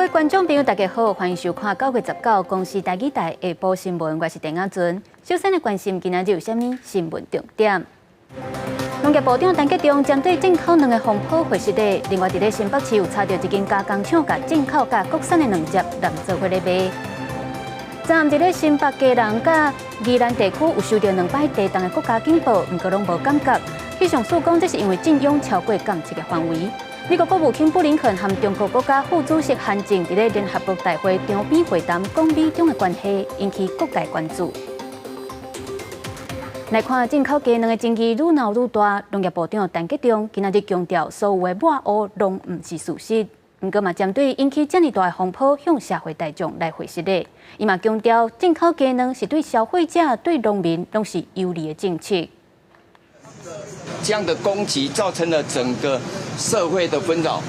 位觀眾朋友，大家好，歡迎收看9月19公視台語台下晡新聞，我是鄭亞尊。首先來關心今仔日有啥物新聞重點。農業部長陳吉仲針對進口卵的風波回釋的，另外佇咧新北市有查著一間加工廠，共進口佮國產的卵汁攏做伙咧賣。昨暗佇咧新北基隆佮宜蘭地區有收著兩擺地動的國家警報，毋過攏無感覺。氣象署講，這是因為震央超過監測的範圍。美國國務卿布林肯和中國國家副主席韓正佇咧聯合國大會場邊會談，講美中的關係，引起各界關注。來看進口雞卵的爭議愈鬧愈大，農業部長陳吉仲今仔日強調，所有的抹烏攏毋是事實。毋過嘛，針對引起遮爾大的風波，向社會大眾來回釋的。伊嘛強調，進口雞卵是對消費者、對農民攏是有利的政策。這樣的攻擊造成了整個社會的紛擾，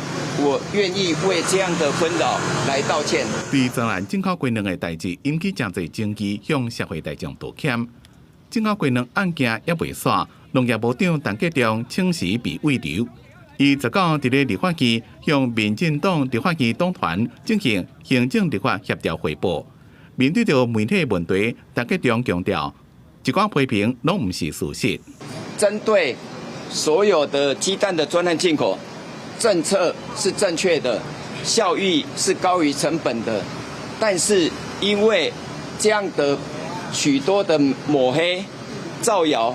我願意為這樣的紛擾來道歉。對昨暗進口雞卵的代誌引起誠濟爭議，向社會大眾道歉。進口雞卵案件猶未煞，農業部長陳吉仲請辭被慰留。伊19佇咧立法院向民進黨立法院黨團進行行政立法協調匯報。面對著媒體問題，陳吉仲強調，一寡批評攏毋是事實。針對所有的雞蛋的專案進口政策是正確的，效益是高於成本的，但是因為這樣的許多的抹黑、造謠，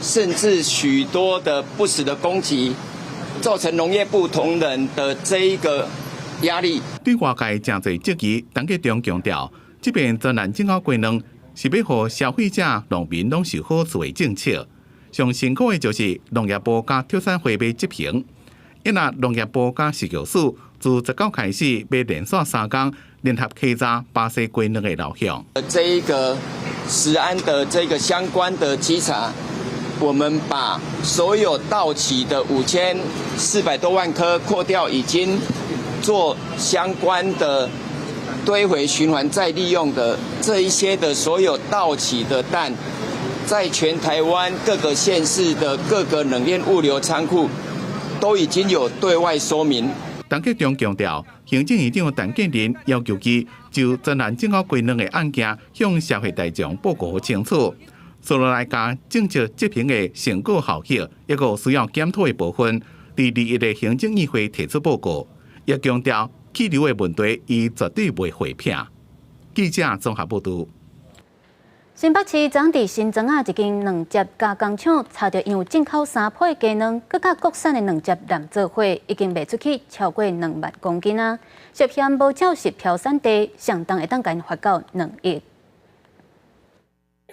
甚至許多的不實的攻擊，造成農業部同仁的這一個壓力。對外界誠濟質疑，陳吉仲強調，這遍專案進口雞卵是欲予消費者、農民攏受好處的政策。上辛苦的就是農業部佮特產會欲執行，因為農業部佮食藥署自19開始，欲連續3工聯合稽查巴西雞卵的流向。這一個食安的這個相關的稽查，我們把所有到期的5400多萬顆扣掉，已經做相關的堆肥循環再利用的這一些的所有到期的蛋，在全台灣各個縣市的各個冷鏈物流倉庫，都已經有對外說明。陳吉仲強調，行政院長陳建仁要求伊就專案進口雞卵的案件向社會大眾報告清楚，接落來共政策執行的成果效益，抑閣需要檢討的部分，佇2月的行政院會提出報告，也強調棄留的問題，伊絕對袂迴避。記者綜合報導。新北市昨佇新莊仔一間卵汁加工廠查著因有進口三批雞卵，閣佮國產的卵汁攏做伙，已經賣出去超過2萬公斤啊！涉嫌無照實標產地，上重會當共𪜶罰到2億。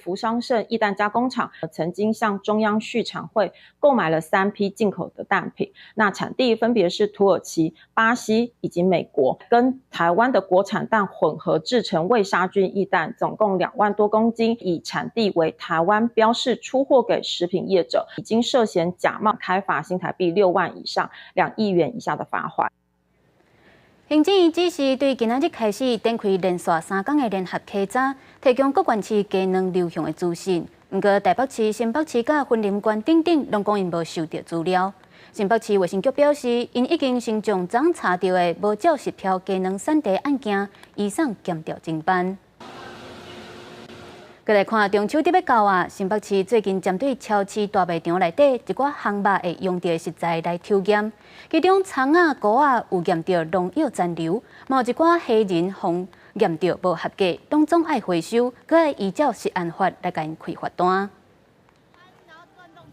福商盛液蛋加工廠曾經向中央畜產會購買了三批進口的蛋品，那產地分別是土耳其、巴西以及美國，跟台灣的國產蛋混合製成未殺菌液蛋，總共2萬多公斤，以產地為台灣標示出貨給食品業者，已經涉嫌假冒，開罰新台幣6萬以上2億元以下的罰款。行政院指示對今仔日開始展開連續3工的聯合稽查，提供各縣市雞卵流向的資訊。毋過台北市、新北市佮雲林縣等等，攏講𪜶無收著資料。新北市衛生局表示，𪜶已經先將昨查著的無照實標雞卵產地案件移送檢調偵辦。閣來看中秋節欲到啊，新北市最近針對超市大賣場內底一寡烘肉會用著的食材來抽驗，其中蔥仔、菇仔有驗著農藥殘留，嘛有一寡蝦仁予驗著無合格，當總愛回收，閣愛依照食安法來共𪜶開罰單。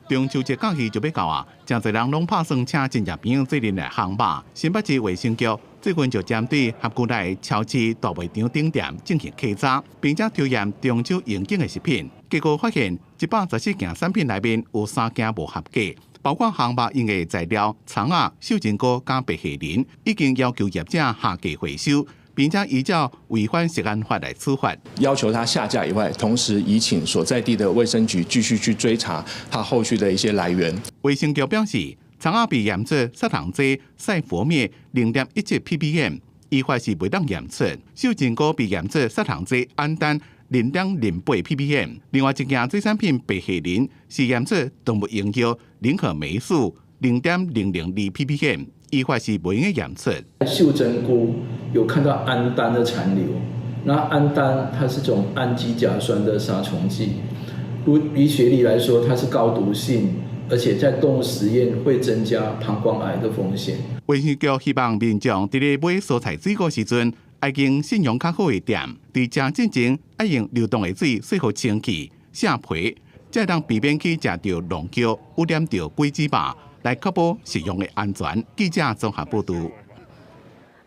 中秋節假期就欲到啊，誠濟人攏拍算請親戚朋友做陣來烘肉。新北市衛生局最近就針對轄區內超市大賣場等店進行稽查，並且抽驗中秋應景的食品，結果發現114件產品內面有三件無合格，包括烘肉用的材料、蔥仔、秀珍菇佮白蝦仁，已經要求業者下架回收，並且依照違反食安法來處罰。要求他下架以外，同時移請所在地的衛生局繼續去追查他後續的一些來源。衛生局表示，蔥仔被驗出殺蟲劑賽佛滅0.17 ppm，依法是袂當驗出；秀珍菇被驗出殺蟲劑氨氮0.08 ppm。另外一件水產品白蝦仁是驗出動物用藥林可霉素0.002 ppm，依法是袂用驗出。秀珍菇有看到氨氮的殘留，那氨氮它是種氨基甲酸的殺蟲劑，如醫學裡來說，它是高毒性，而且在動物實驗會增加膀胱癌的風險。衛生局希望民眾佇咧買蔬菜水果時陣，愛經信用較好的店，佇食進前愛用流動的水洗予清氣、卸皮，才會當避免去食著農藥污染著鬼子肉，來確保食用的安全。記者綜合報導。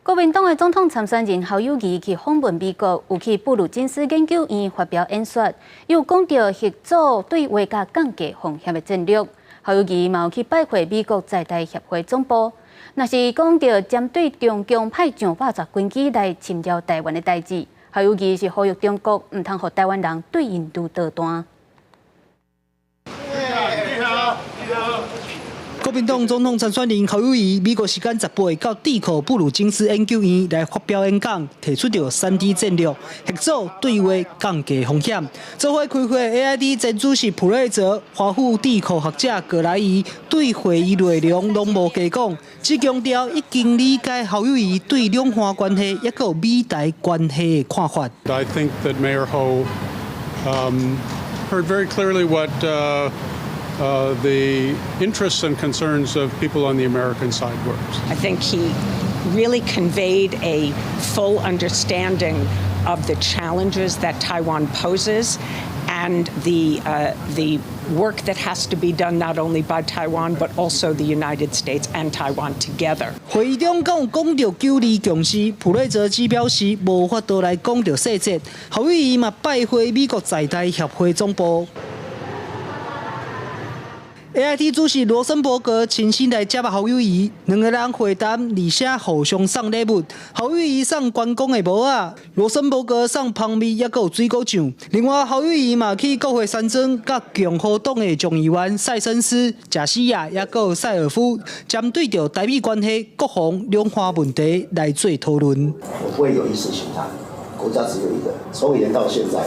國民黨的總統參選人侯友宜去訪問美國，有去布魯金斯研究院發表演說，有講著核組對話佮降低風險的戰略。侯友宜嘛有去拜會美國在台協會總部，若是講著針對中共派上百架軍機來侵擾台灣的代誌，侯友宜是呼籲中國毋通予台灣人對𪜶攄導彈。國民黨總統參選人侯友宜，美國時間18到智庫布魯金斯研究院來發表演講，提出著三 D 戰略，核組對話降低風險。做伙開會 AIT 前主席普瑞澤、華府智庫學者葛萊儀對會議內容攏無加講，只強調已經理解侯友宜對兩岸關係抑閣美台關係的看法。 I think that Mayor Ho heard very clearly what the interests and concerns of people on the American side were. I think he really conveyed a full understanding of the challenges that Taiwan poses and the work that has to be done not only by Taiwan but also the United States and Taiwan together. 會議中閣有講著九二共識，普瑞澤只表示無法度來講著細節。侯友宜嘛拜會美國在台協會總部。AIT 主席羅森伯格親身來接侯友宜，兩个人會談，而且互相送禮物。侯友宜送關公的帽仔，羅森伯格送蜂蜜，抑閣有水果醬。另外，侯友宜嘛去國會山莊，佮共和黨的眾議員塞森斯、賈西亞，抑閣有塞爾夫，針對著台美關係、國防、兩岸問題來做討論。我不會有意識形態，國家只有一個，從以前到現在。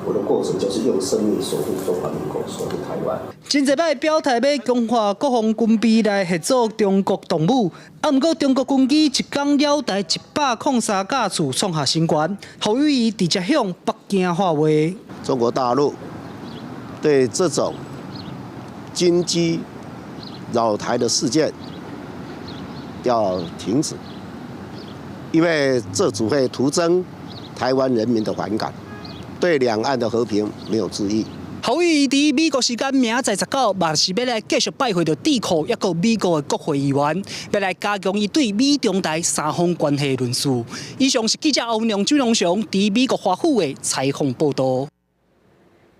我的過程就是用生命守護中華民國，守護台灣。真濟擺表態欲強化國防軍備來嚇阻中國動武，啊，毋過中國軍機一工繞台103架次創下新高，侯友宜直接向北京發話。中國大陸對這種軍機擾台的事件要停止，因為這只會徒增台灣人民的反感。對兩岸的和平沒有助益。侯友宜佇美國時間明仔載19，嘛是欲來繼續拜會著智庫，抑閣美國的國會議員，欲來加強伊對美中台三方關係的論述。以上是記者歐良、朱龍雄佇美國華府的採訪報導。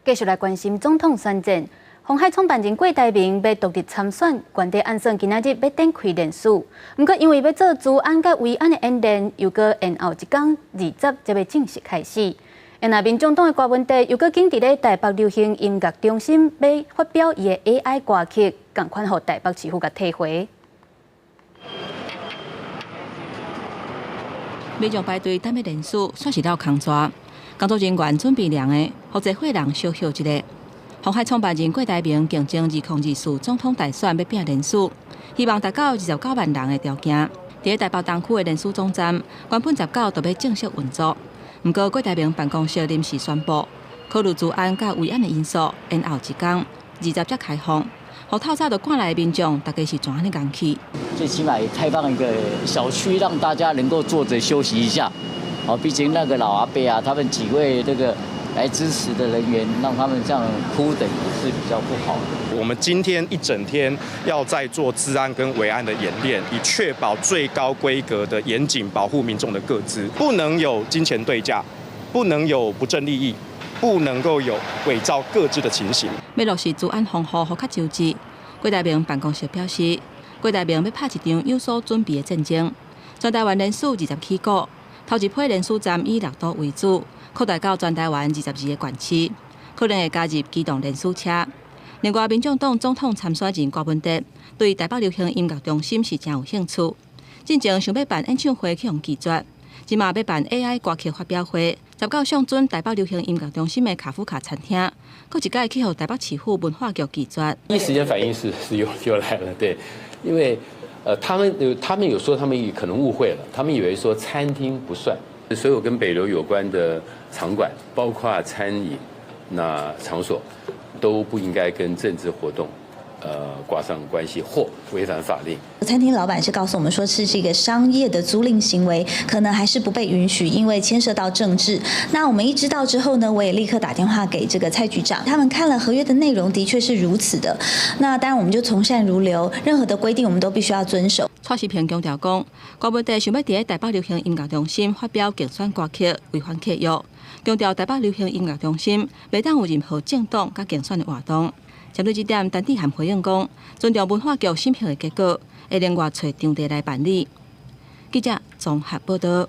繼續來關心總統選戰，鴻海創辦人郭台銘欲獨立參選，原底按算今仔日欲展開聯署，毋過因為欲做資安佮維安的演練，又閣延後一工，20才欲正式開始。若民眾黨的柯文哲又閣緊佇咧台北流行音樂中心欲發表伊的 AI 歌曲，仝款予台北市府共退回。民眾排隊等欲聯署，算是落空逝。工作人員準備涼的，予濟歲人小歇一下。鴻海創辦人郭台銘競爭2024總統大選欲拼連署，希望達到29萬人的條件。佇台北東區的聯署總站，原本19就欲正式運作。毋過郭台銘辦公室臨時宣布，考慮資安佮維安的因素，延後一工，20才開放。予透早就趕來的民眾，大家是怎按呢共去？最起碼開放一個小區，讓大家能夠坐着休息一下。哦，畢竟那個老阿伯啊，他們幾位這個來支持的人員，讓他們這樣苦等也是比較不好的。我們今天一整天要在做資安跟維安的演練，以確保最高規格的嚴謹保護民眾的個資，不能有金錢對價，不能有不正利益，不能夠有偽造個資的情形。欲落實資安防護，予較周至。郭台銘辦公室表示，郭台銘欲拍一場有所準備的戰爭。全台灣聯署20起鼓，頭一批聯署站以六都為主，擴大到全台灣22個縣市，可能會加入機動聯署車。另外，民眾黨總統參選人柯文哲對台北流行音樂中心是誠有興趣。進前想欲辦演唱會去予拒絕，這馬欲辦 AI 歌曲發表會， 19上旬台北流行音樂中心的卡夫卡餐廳，閣一擺去予台北市府文化局拒絕。第一時間反應是又來了，對，因為他們有說他們可能誤會了，他們以為說餐廳不算，所有跟北流有關的場館，包括餐飲那場所，都不應該跟政治活動掛上關係或違反法令。餐廳老闆是告訴我們說，是這個商業的租賃行為，可能還是不被允許，因為牽涉到政治。那我們一知道之後呢，我也立刻打電話給這個蔡局長，他們看了合約的內容，的確是如此的。那當然，我們就從善如流，任何的規定我們都必須要遵守。蔡時平強調講，柯文哲想欲佇咧台北流行音樂中心發表競選歌曲，違反契約。強調台北流行音樂中心袂當有任何政黨佮競選的活動。針對這點，陳智菡回應講，尊重文化局審核的結果，會另外揣場地來辦理。記者綜合報道。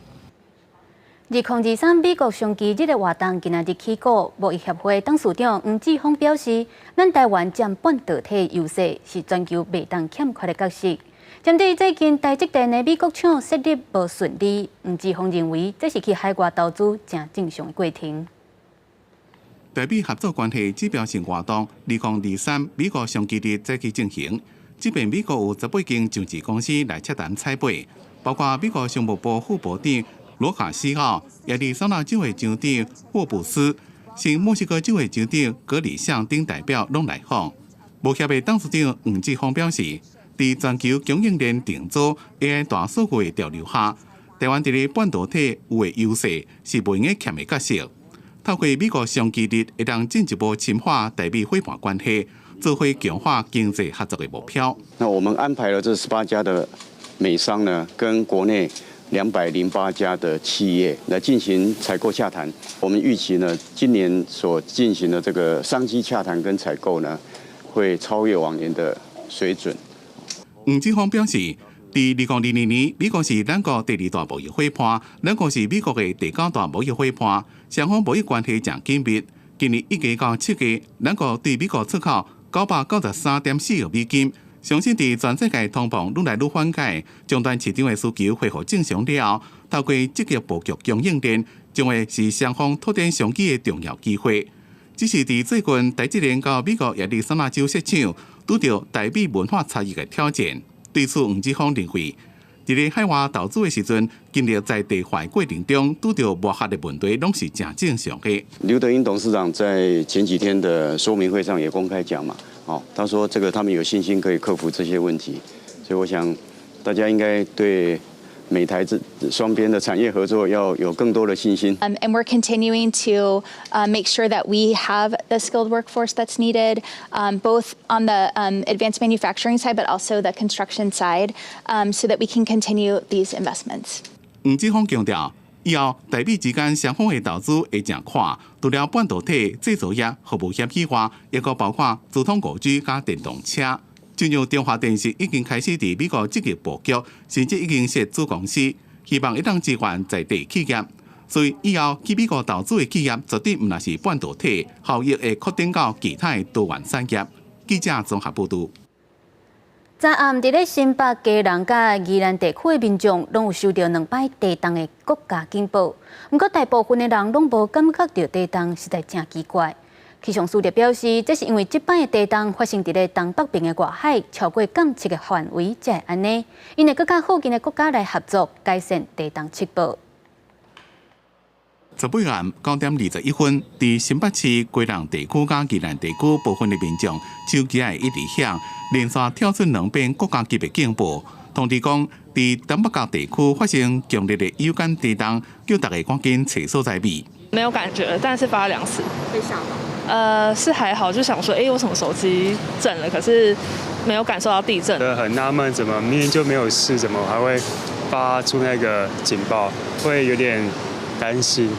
2023美國商機日的活動今仔日起鼓，貿易協會董事長黃志峰表示，咱台灣佔半導體優勢，是全球袂當欠缺的角色。針對最近台積電的美國廠設立無順利，黃志峰認為這是去海外投資誠正常的過程。台美合作關係指標性活動，2023美國商機日再去進行。這擺美國有18間上市公司來洽談採買，包括美國商務部副部長羅卡西奧、亞利桑那州的州長霍布斯、新墨西哥州的州長格里尚等代表攏來訪。貿協的董事長黃志峰表示，佇全球供應鏈重組 AI 大數據的潮流下，台灣佇咧半導體有的優勢是袂用欠的角色。透過美國商機日，會當進一步深化台美夥伴關係，做伙強化經濟合作的目標。那我們安排了這18家的美商呢，跟國內208家的企業來進行採購洽談。我們預期呢，今年所進行的這個商機洽談跟採購呢，會超越往年的水準。黃志峰表示，佇2022年，美國是咱國第二大貿易夥伴，咱國是美國的第九大貿易夥伴，雙方貿易關係誠緊密。今年1月到7月，咱國對美國出口993.4億美金。相信佇全世界通膨愈來愈緩解，終端市場的需求恢復正常了後，透過積極布局供應鏈，將會是雙方拓展商機的重要機會。只是佇最近台積電到美國亞利桑那州設廠，拄著台美文化差異的挑戰。對此，黃志峰認為，佇咧海外投資的時陣，經歷在地化過程中，拄著磨合的問題，攏是誠正常的。劉德音董事長在前幾天的說明會上也公開講嘛，哦，他說這個他們有信心可以克服這些問題，所以我想大家應該對美台這雙邊的產業合作要有更多的信心。 And we're continuing to make sure that we have the skilled workforce that's needed, both on the advanced manufacturing side, but also the construction side, so that we can continue these investments. 黃志峰強調，以後台美之間雙方的投資會誠闊，除了半導體製造業、服務業以外，抑閣包括資通5G 佮電動車。進入中華電信已經開始佇美國積極布局，甚至已經設子公司，希望會當支援在地企業。所以以後去美國投資的企業，絕對毋但是半導體，效益會擴展到其他的多元產業。記者綜合報導。昨暗佇咧新北基隆佮宜蘭地區的民眾，攏有收著兩擺地動的國家警報。毋過大部分的人攏無感覺著地動，實在誠奇怪。氣象署就表示，這是因為這擺的地動發生佇咧東北邊的外海，超過監測的範圍，才會按呢。𪜶會閣佮附近的國家來合作，改善地動測報。18暗9點21分，佇新北市基隆地區佮宜蘭地區部分的民眾手機會一直響，連續跳出兩遍國家級的警報，通知講，佇東北角地區發生強烈的有感地動，叫大家趕緊揣所在避。沒有感覺，但是發了兩次。被嚇到？是還好，就想說，哎，為什麼手機震了？可是沒有感受到地震。很納悶，怎麼明明就沒有事，怎麼還會發出那個警報？會有點擔心、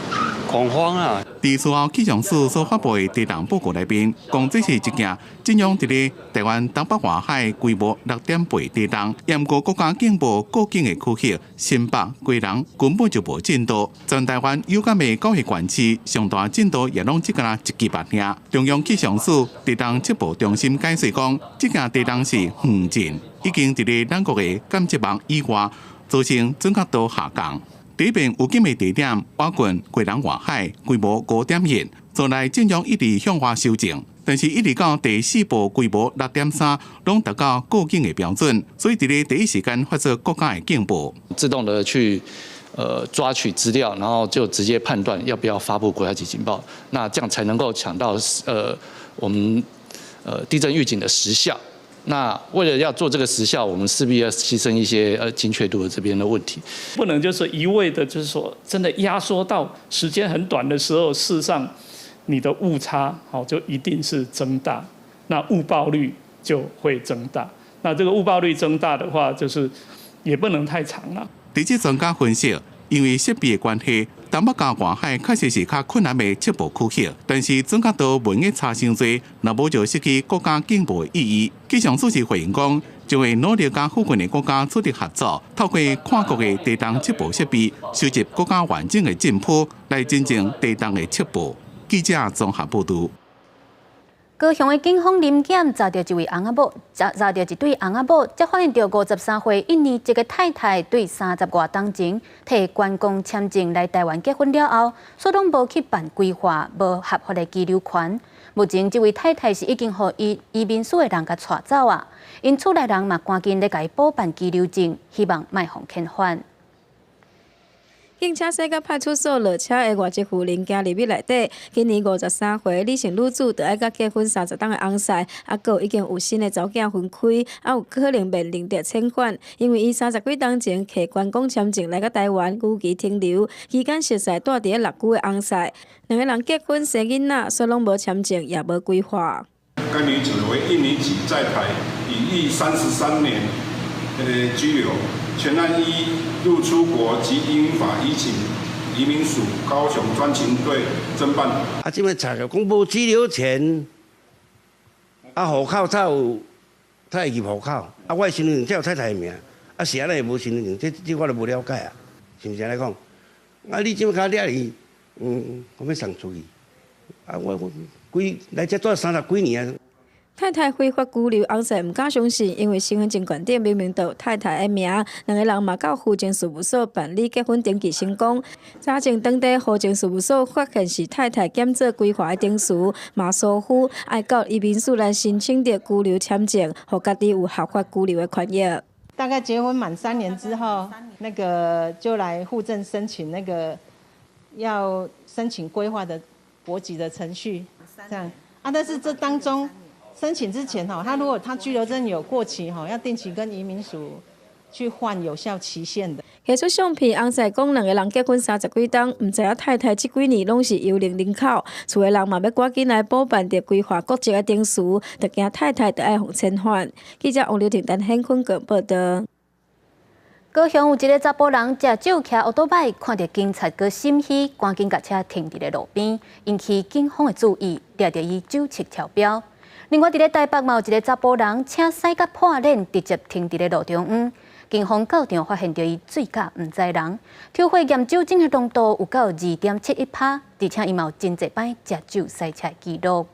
恐慌啊。佇事後氣象署所發布的地動報告內面，講這是一件震央佇咧台灣東北外海規模6.8地動，毋過國家警報告警的區域新北、基隆根本就無震度，全台灣有感的九個縣市上大震度也攏只敢若一級爾。中央氣象署地動測報中心解釋講，這件地動是遠震，已經佇咧咱國的監測網以外，造成準確度下降。第一遍預警的地點，倚近基隆外海，規模5.1，昨來震央一直向外修正，但是一直到第四波規模6.3，攏達到告警的標準，所以佇咧第一時間發出國家的警報，自動的去抓取資料，然後就直接判斷要不要發布國家級警報，那這樣才能夠搶到我們地震預警的時效。那為了要做這個時效，我們勢必要犧牲一些精確度的這邊的問題。不能就是一味的，就是說真的壓縮到時間很短的時候，事實上你的誤差好就一定是增大，那誤報率就會增大。那這個誤報率增大的話，就是也不能太長了。地質專家分析，因為設備的關係，東北佮外海確實是較困難的測報區域，但是準確度袂用差傷濟，若無就失去國家警報的意義。氣象署是回應講，將會努力佮附近的國家取得合作，透過跨國的地動測報設備，收集國家完整的震譜，來真正地動的測報。記者綜合報導。高雄的警方臨檢查著一位翁仔某，查著一對翁仔某，才發現著53歲印尼籍的太太對30外冬前提觀光簽證來台灣結婚了後，煞攏無去辦歸化，無合法的居留權。目前這位太太是已經予移民署的人共帶走啊，𪜶厝內人嘛趕緊咧共伊補辦居留證，希望莫予遣返。警車駛到派出所落車的外籍婦人行入去內底。今年53歲李姓女子，就愛佮結婚30冬的翁婿，啊，閣已經有新的查某囝分開，啊，有可能面臨著遣返，因為伊30幾冬前提觀光簽證來到台灣，逾期停留期間，熟似蹛佇咧六龜的翁婿，兩个人結婚生囡仔，煞攏無簽證，也無歸化。該女子為印尼籍，在台已逾33年居留。全案依入出國及移民法移請移民署高雄專勤隊偵辦。啊，這擺查著講無居留權，啊，戶口才有，才會入戶口。啊，我的身份證才有太太的名，啊，是按怎會無身份證？這我就無了解啊，是毋是按呢講？啊，你這擺較掠去，我欲送出去。啊，我幾來遮蹛30幾年啊。太太非法居留，翁婿毋敢相信，因為身份證懸頂明明就有太太的名，兩个人嘛到戶政事務所辦理結婚登記成功。查證當地戶政事務所發現是太太檢做歸化的程序，嘛疏忽，愛到移民署來申請著居留簽證，予家己有合法居留的權益。大概結婚滿3年之後，那個就來戶政申請那個要申請歸化的國籍的程序，這樣啊。但是這當中申請之前哈，他如果他居留證有過期哈，要定期跟移民署去換有效期限的。提出相片，翁婿講兩个人結婚30幾冬，毋知影太太這幾年攏是幽靈人口，厝的人嘛欲趕緊來補辦著歸化國籍的程序，就驚太太著愛予遣返。記者王劉婷、陳顯坤報導。高雄有一个查埔人食酒騎歐多擺，看著警察閣心虛，趕緊共車停佇咧路邊，引起警方的注意，掠著伊酒測超標。另外，佇咧台北嘛有一个查埔人，車駛甲破輪，直接停佇咧路中央。警方到場發現著伊醉駕毋知人，抽血驗酒精的濃度有夠2.71趴，而且伊嘛有真濟擺食酒駛車記錄。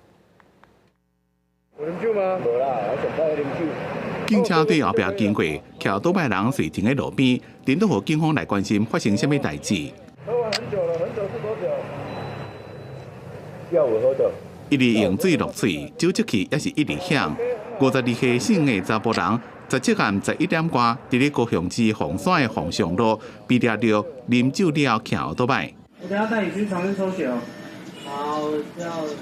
有啉酒嗎？無啦，我上擺啉酒。警車對後壁經過，騎多擺人隨停佇路邊，顛倒予警方來關心發生啥物代誌。喝完很久了，很久是多久？下午喝的。一直用水落喙，酒測器也是一直響。52歲姓的查埔人，17暗11點外，佇咧高雄市鳳山的鳳上路被掠著啉酒了騎歐多擺。我等下帶你去床邊抽血哦。好，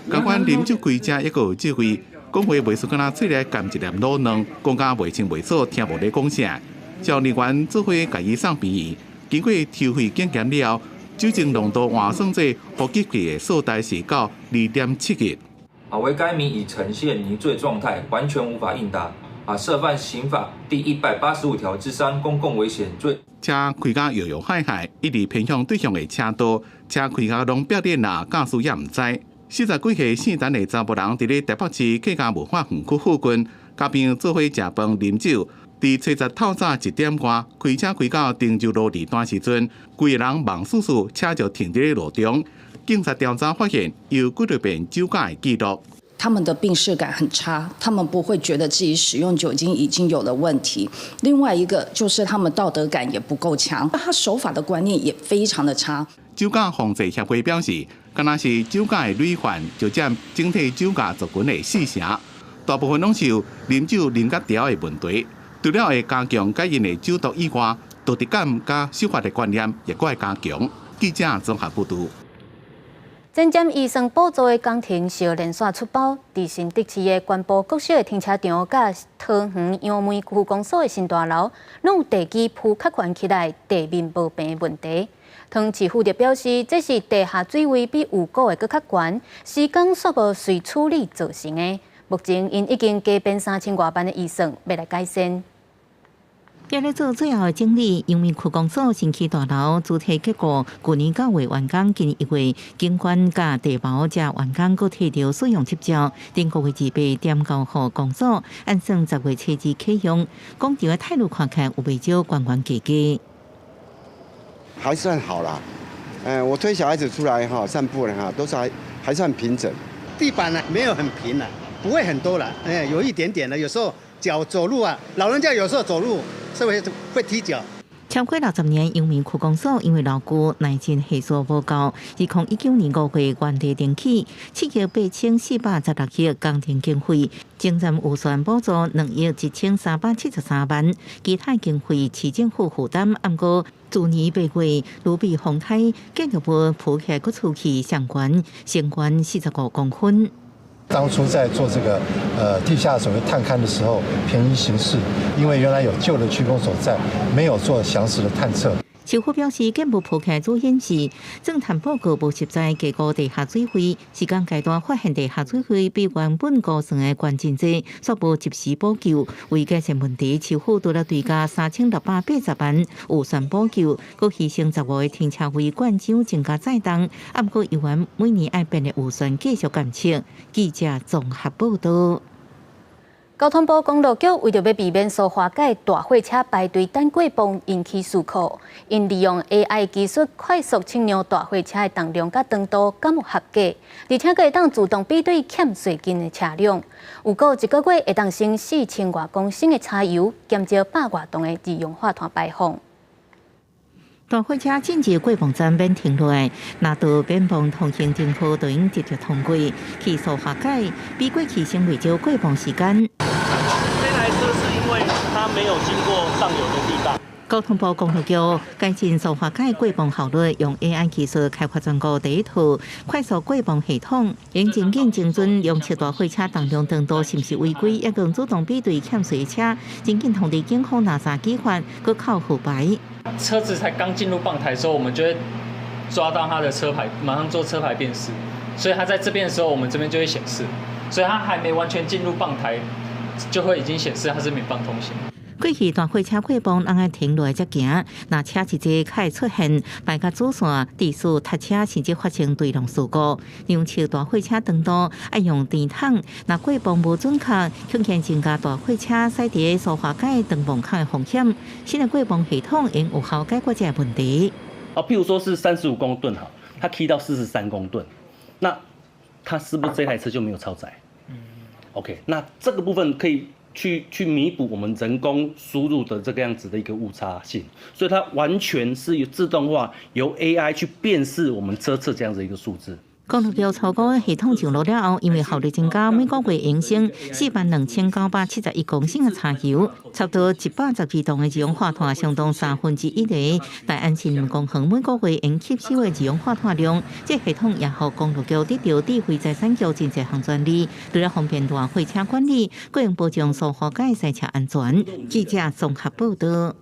共款啉酒開車，猶閣有智慧，講話袂輸敢若喙內含一粒滷卵，講甲袂清袂楚，聽無咧講啥。消人員做伙共伊送病院，經過抽血檢驗了後，酒精濃度換算做呼吸器的數值是到2.71。啊，惟該名已呈現迷醉狀態，完全無法應答。啊，涉犯刑法第185條之3公共危險罪。車開甲搖搖晃晃，一直偏向對向的車道，車開甲攏變臉啦，駕駛也毋知。40幾歲姓陳的查埔人，佇咧台北市客家文化園區附近，佮朋友做伙食飯啉酒。佇初十透早1點外，開車開到汀州路二段時陣，規个人茫澍澍，車就停佇咧路中。警察調查發現，有幾多遍酒駕的記錄。他們的病識感很差，他們不會覺得自己使用酒精已經有了問題。另外一個就是他們道德感也不夠強，他守法的觀念也非常的差。酒駕防治協會表示，敢若是酒駕的累犯就佔整體酒駕族群的四成，大部分攏是有啉酒啉甲著的問題。除了會加強改𪜶的酒毒以外，道德感佮守法的觀念也閣會加強。記者綜合報導。前瞻預算補助的工程小連續出包，佇新竹市的關埔國小的停車場佮桃園楊梅區公所的新大樓，攏有地基鋪較懸起來，地面無平問題。湯市府就表示，這是地下水位比預估的閣較懸，施工煞無隨處理造成的。目前𪜶已經加編3000外萬的預算，欲來改善。佇咧做最後的整理，楊梅區公所新區大樓主體結構，舊年9月完工，今年1月景觀佮地貌才完工，閣提著使用執照。頂個月28.9號公所按算10月初2啟用，廣場的態度看起來有袂少懸懸低低。還算好啦，我推小孩子出來哈散步了哈，都是還算平整。地板呢沒有很平啦，不會很多啦，有一點點的，有時候腳走路啊，老人家有時候走路。是會踢腳。超過60年，陽明區公所因為樓舊耐震係數無夠，2019年5月原地重起，7億8416億工程經費，前瞻預算補助2億1373萬，其他經費市政府負擔。毋過，去年8月，盧比風颱，建築物鋪起來閣出去上懸，升懸45公分。當初在做這個地下所謂探勘的時候，便宜行事，因為原來有舊的區公所在，沒有做詳實的探測。市府表示，建物鋪起主顯示，鑽探報告無實在低估地下水位，施工階段發現地下水位比原本估算的懸真濟，煞無及時補救，為解決問題，市府除了追加3680萬預算補救，閣犧牲15個停車位灌漿增加載重，毋過猶原每年愛編的預算繼續監測。記者綜合報導。交通部公路局為著欲避免蘇花改大貨車排隊等過磅引起事故，𪜶利用 AI 技術快速測量大貨車的重量佮長度敢有合格，而且閣會當自動比對欠稅金的車輛。預估一個月會當省4000外公升的柴油，減少100外噸的二氧化碳排放。大貨車進入過磅站免停落來，拿到免磅通行證後，就用直接通過去蘇花改，比過去省袂少過磅時間。這台車是因為它沒有經過上游的地段。交通部公路局改進蘇花改過磅效率，用 AI 技術開發全國第一套快速過磅系統，用真緊精準量測大貨車重量長度是毋是違規，抑閣自動比對欠稅車，真緊通知警方拿查舉發，閣扣號牌。車子才剛進入磅台的時候，我們就會抓到他的車牌，馬上做車牌辨識。所以他在這邊的時候，我們這邊就會顯示。所以他還沒完全進入磅台，就會已經顯示他是免磅通行。過去大貨車過磅，攏愛停落來才行，若車一濟，較會出現排甲主線、地勢塞車，甚至發生對撞事故。量測大貨車長度愛用甜筒，若過磅無準確，恐驚增加大貨車駛佇蘇花改斷磅口的風險。新的過磅系統應有效解決這個問題。哦，譬如說是35公噸哈，它 key 到43公噸，那它是不是這台車就沒有超載？OK，那這個部分可以去彌補我們人工輸入的這個樣子的一個誤差性，所以它完全是由自動化，由 AI 去辨識我們車側這樣子一個數字。公路局初估系統上路了後，因為效率增加，每個月會省42,971公升的柴油，差不多112噸的二氧化碳，相當1/3的大安森林公園每個月會吸收的二氧化碳量。這系統也予公路局得到智慧財產局真濟項專利，除了方便大貨車管理，閣會保障蘇花改賽車安全。記者綜合報導。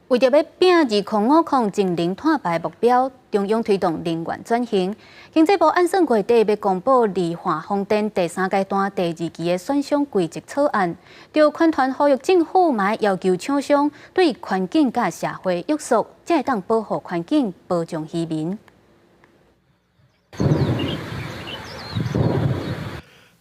為著欲拚2050淨零碳排目標，中央推動能源轉型。經濟部按算月底欲公布離岸風電第三階段第二期的選商規則草案，著環團呼籲政府嘛要求廠商對環境佮社會約束，才會當保護環境、保障漁民。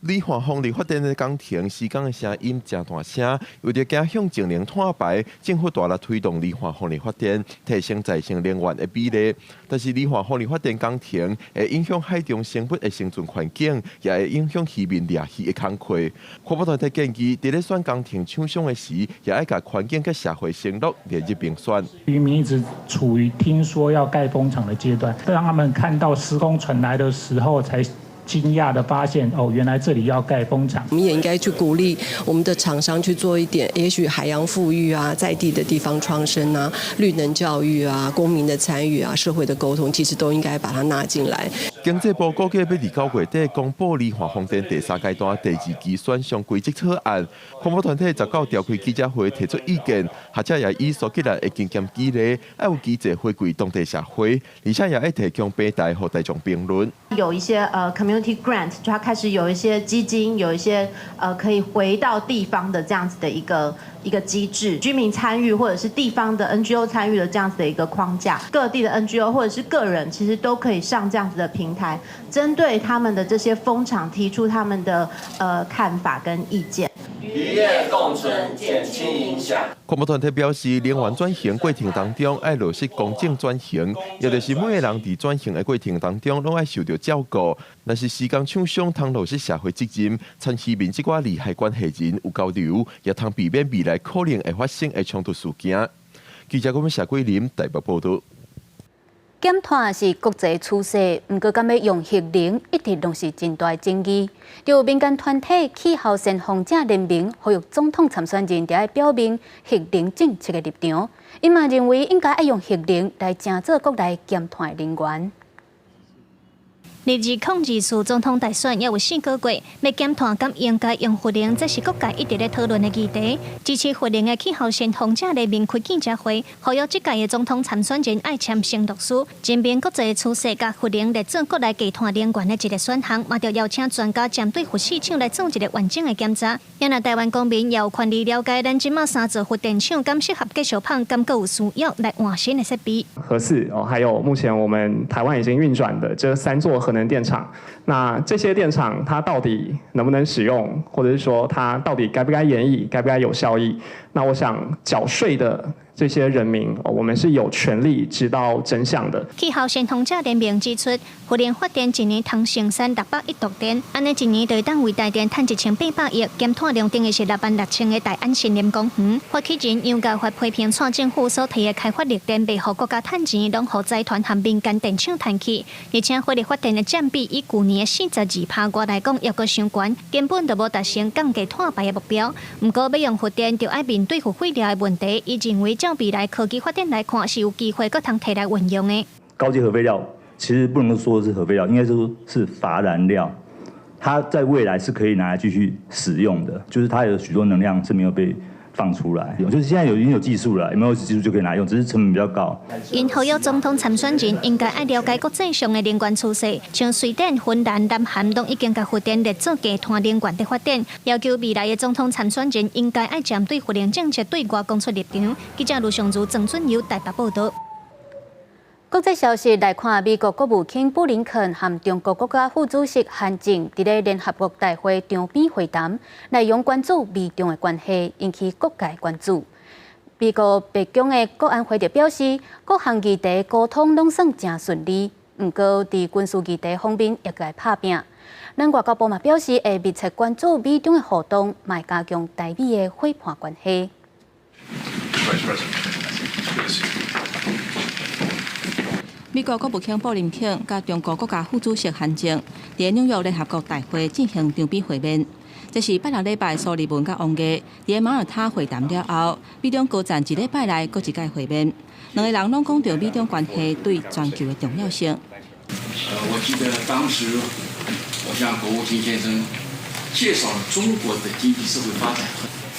離岸風力發電的工程，施工的聲音誠大聲，為著驚向節能碳排，政府大力推動離岸風力發電，提升再生能源的比例。但是離岸風力發電工程會影響海中生物的生存環境，也會影響漁民獵魚的工課。環保團體建議，佇咧選工程廠商的時，也愛共環境佮社會承諾列入評選。漁民一直處於聽說要蓋風場的階段，當他們看到施工船來的時候，才驚訝地發現，哦，原來這裡要蓋風場。我們也應該去鼓勵我們的廠商去做一點，也許海洋復育啊，在地的地方創生啊，綠能教育啊，公民的參與啊，社會的溝通，其實都應該把它納進來。經濟部估計欲佇9月底公布離岸風電第三階段第二期選項規則草案。環保團體19召開記者會提出意見，學者也以蘇格蘭的經驗舉例，愛有機制回饋當地社會，而且也愛提供平台予大眾評論。有一些community grant，就它開始有一些基金，有一些可以回到地方的這樣子的一個機制，居民參與或者是地方的 NGO 參與的這樣子的一個框架，各地的 NGO 或者是個人，其實都可以上這樣子的平台，針對他們的這些風場提出他們的看法跟意見。漁業共存，減輕影響。環保團體表示，能源轉型過程當中，愛落實公正轉型，也就是每個人佇轉型的過程當中，攏愛受著照顧。若是施工廠商通落實社會責任，參漁民這寡利害關係人有交流，也通避免未來可能會發生的衝突事件。記者郭謝桂林台北報導。減碳是國際趨勢，毋過敢欲用核能，一直攏是真大爭議。就有民間團體氣候先鋒者聯盟呼籲總統參選人，著愛表明核能政策的立場。𪜶嘛認為應該愛用核能來成做國內減碳的能源。離2024總統大選猶有4個月，欲減碳敢應該用核能，這是各界一直咧討論的議題。支持核能的氣候先鋒者聯盟開記者會，呼籲這屆的總統參選人愛簽承諾書，證明國際趨勢共核能列做國內低碳能源的一個選項，嘛著邀請專家針對核四廠來做一個完整的檢查。也若台灣公民也有權利了解，咱這馬三座核電廠敢適合繼續放，敢閣有需要來換新的設備。核四哦，還有目前我們台灣已經運轉的這三座核能電廠，那這些電廠它到底能不能使用，或者是說它到底該不該延役，該不該有效益？那我想繳稅的這些人民，我們是有權利知道真相的。氣候先鋒者聯盟指出，核能發電一年通生產600億度電，按呢一年就會當為台電趁1800億，減碳量等於是6萬6千个大安森林公園。發起人楊教發批評蔡政府所提的開發綠電，袂予國家趁錢，攏予財團和民間電廠趁去，而且火力發電的佔比以舊年的42%外來講，猶閣傷懸，根本就無達成降低碳排的目標。毋過欲用核電，就愛面對核廢料的問題，伊認為照未來科技發展來看，是有機會閣通提來運用的。高階核廢料其實不能說是核廢料，應該說是乏燃料，它在未來是可以拿來繼續使用的，就是它有許多能量是沒有被放出來，就是現在有已經有技術了，有沒有技術就可以拿來用，只是成本比較高。𪜶呼籲總統參選人應該愛了解國際上的能源趨勢，像瑞典、芬蘭、南韓攏已經共核電列做低碳能源的發展，要求未來的總統參選人應該愛針對核能政策對外講出立場。記者盧尚如、鄭俊友台北報導。國際消息來看，美國國務卿布林肯和中國國家副主席韓正佇咧聯合國大會場邊會談，內容關注美中的關係，引起各界關注。美國白宮的國安會就表示，各項議題溝通攏算誠順利，毋過佇軍事議題方面猶閣愛拍拚。咱外交部嘛表示，會密切關注美中的互動，嘛會加強台美的伙伴關係。 Vice President. Good to see you. 美國國務卿布林肯佮中國國家副主席韓正佇紐約聯合國大會進行場邊會面。這是拜六禮拜蘇利文佮王毅佇馬耳他會談了後，美中高層一禮拜內閣一擺會面，兩个人攏講著美中關係對全球的重要性。我記得當時我向國務卿先生介紹了中國的經濟社會發展。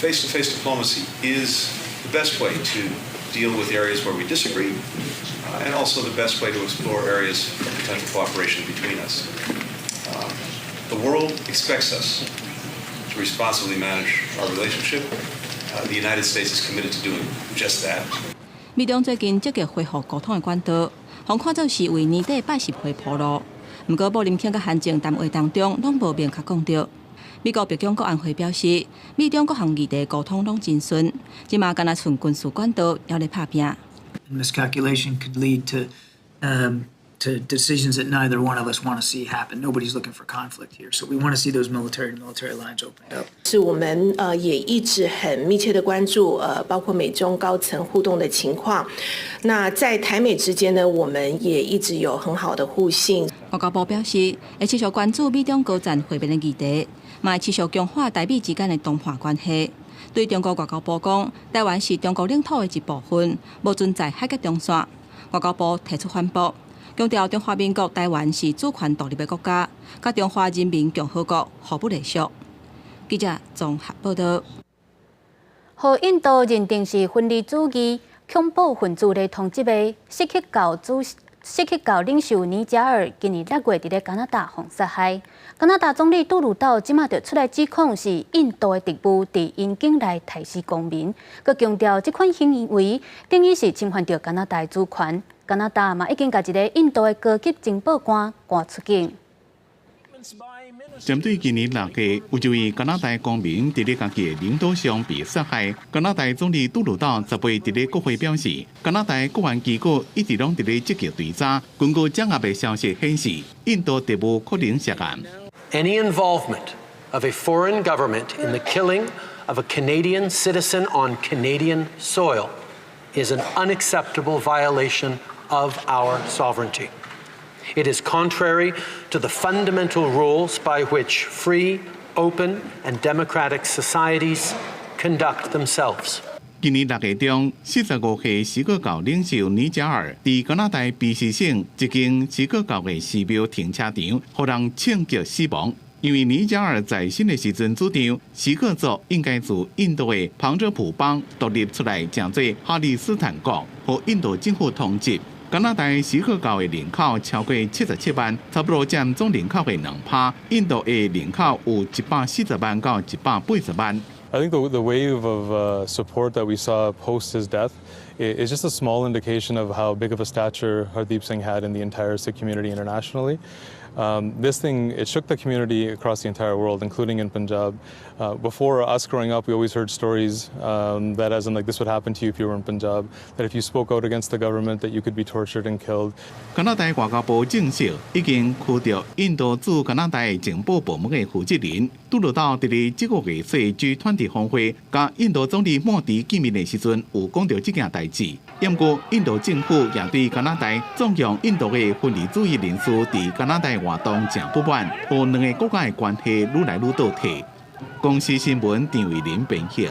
Face-to-face diplomacy is the best way to deal with areas where we disagree, and also the best way to explore areas of potential cooperation between us. The world expects us to responsibly manage our relationship. The United States is committed to doing just that. 美中最近積極恢復溝通的管道，予看做是為年底拜習會鋪路。毋過布林肯佮韓正談話當中，攏無明確講著。美國白宮國安會表示，美中各項議題溝通攏真順，這馬干焦賰軍事管道猶咧拍拚。 Miscalculation could lead to decisions that neither one of us want to see happen. Nobody's looking for conflict here, so we want to see those military to military lines opened up. 是我們也一直很密切的關注包括美中高層互動的情況。那在台美之間呢，我們也一直有很好的互信。外交部表示，會持續關注美中高層會面的議題，嘛會持續強化台美之間的通話關係。對中國外交部講，台灣是中國領土的一部分，無存在海峽中線。外交部提出反駁。強調中華民國台灣是主權獨立的國家，佮中華人民共和國互不隸屬。記者綜合報道。予印度認定是分離主義恐怖分子來通緝的錫克教主錫克教領袖尼贾爾，今年6月佇咧加拿大予殺害。加拿大總理杜魯道這馬就出來指控是印度的特務佇𪜶境內刣死公民，閣強調這款行為等於是侵犯著加拿大主權。加拿大嘛已經共一个印度的高級情報官趕出境。針對今年6月有一位加拿大公民佇咧家己的領土上被殺害，加拿大總理杜魯道十八佇咧國會表示，加拿大國安機構一直攏佇咧積極追查。根據掌握的消息顯示，印度特務可能涉案。 Any involvement of a foreign government in the killing of a Canadian citizen on Canadian soil is an unacceptable violation of our sovereignty. It is contrary to the fundamental rules by which free, open, and democratic societies conduct themselves. 今年6月中，45歲錫克教領袖尼賈爾佇加拿大卑詩省一間錫克教的寺廟停車場，予人槍擊死亡。因為尼賈爾在生的時陣主張，錫克族應該自印度的旁遮普邦獨立出來，成做哈里斯坦國，予印度政府通緝。加拿大錫克教的人口超過77萬，差不多佔總人口的2%。印度的人口有140萬到180萬。 I think the wave of support that we saw post his death is just a small indication of how big of a stature Hardeep Singh had in the entire Sikh community internationally. This thing, it shook the community across the entire world, including in Punjab. Before us growing up, we always heard stories that as in like this would happen to you if you were in Punjab, that if you spoke out against the government, that you could be tortured and killed. 加拿大外交部證實，已經驅逐印度駐加拿大情報部門的負責人。杜魯道佇咧這個月底 G20 峰會，佮印度總理莫迪見面的時陣，有講著這件代誌。毋過，印度政府也對加拿大縱容印度的分離主義人士佇加拿大活動誠不滿，予兩个國家的關係愈來愈倒退。公視新聞陳慧琳編譯。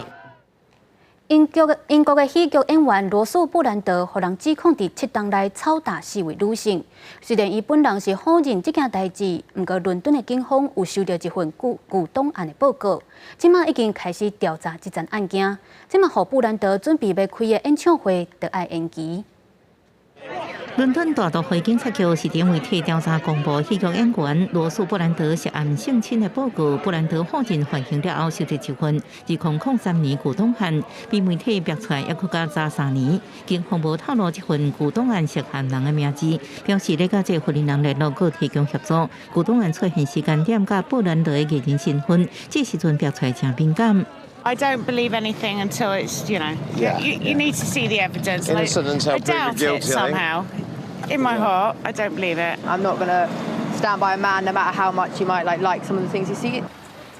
英國的喜劇演員羅素布蘭德，予人指控佇七冬來抽打四位女性。雖然伊本人是否認這件代誌，毋過倫敦的警方有收著一份舊舊檔案的報告，這馬已經開始調查這樁案件。這馬予布蘭德準備欲開的演唱會，著愛延期。倫敦大都會警察局是佇媒體調查公布喜劇演員羅素布蘭德涉案性侵的報告。布蘭德否認犯行了後，收著一份2003年舊檔案，被媒體爆出來，猶閣較早3年。警方無透露這份舊檔案涉案人的名字，表示咧佮這個負責人聯絡，閣提供協助。舊檔案出現時間點佮布蘭德的藝人身份，這時陣爆出來誠敏感。 I don't believe anything until it's, you need to see the evidence. Innocent until I doubt proven guilty, it somehow. In my heart, I don't believe it. I'm not going to stand by a man no matter how much you might like some of the things you see.